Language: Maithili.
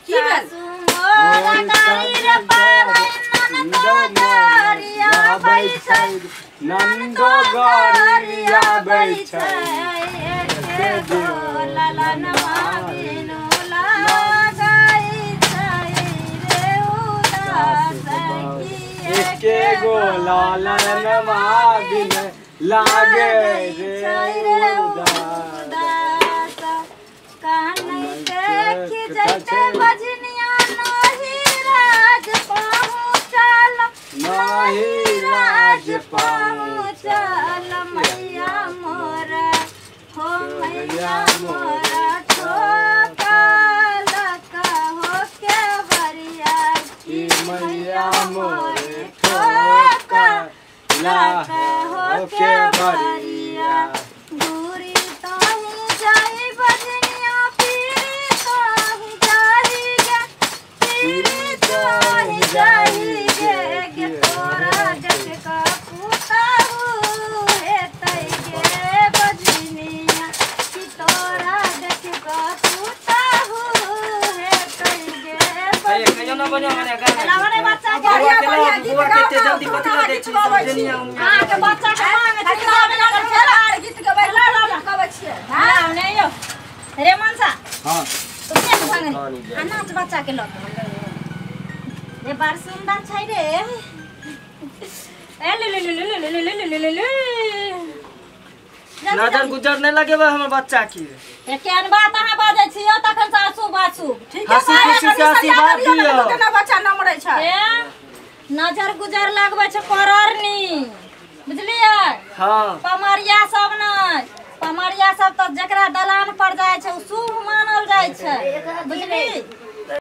की भेल मोरा गाड़ी रे पारै ननदो गाड़ी आबै छै नंदो गाड़ी आबै छै एके गो ललनवा बिनु लागै छै रे उदास की एके गो लालनवा बिन लागे रे उदास। कानै देखि जैते बजनिया नाही राज पहुँचल नाही राज पहुँचल मैया मोरा हो मैया मोरा ठोकल हो के बरिया की मैया मोरे ठोकल हो के बरिया दूरी ताही जाई बजनिया पीरी ताही जाई गे पीरी ताही जाई गे गे तोरा जग का पुताहू हेतै गे बजनिया कि तोरा जग का पुताहू हेतै गे बजनिया। बच्चा बढ़िया बढ़िया गीत बौआ गाओ कते जल्दी कथी लऽ दै छी दुनिया अहाँ के बच्चा के मांगे छै आर गीत गबै गबै छियै। हां नहीं यो रे मनसा हां तो के संग आ नाच बच्चा के लग रे बड़ सुंदर छै रे ए ले ले ले ले ले ले ले ले ले नजर गुजर नहीं लगेबै हमर बच्चा के। ए केहन बात अहाँ बाजै छी यौ तखन से अशुभ अशुभ ठीक हँसी खुशी से आशीर्वाद दियौ। केना बच्चा नमरै छै ए नजर गुजर लगबै छै पररनी बुझलियै। हां पमरिया सब नै पमरिया सब तऽ जकरा दलान पर जाइ छै ओ शुभ मानल जाइ छै बुझली।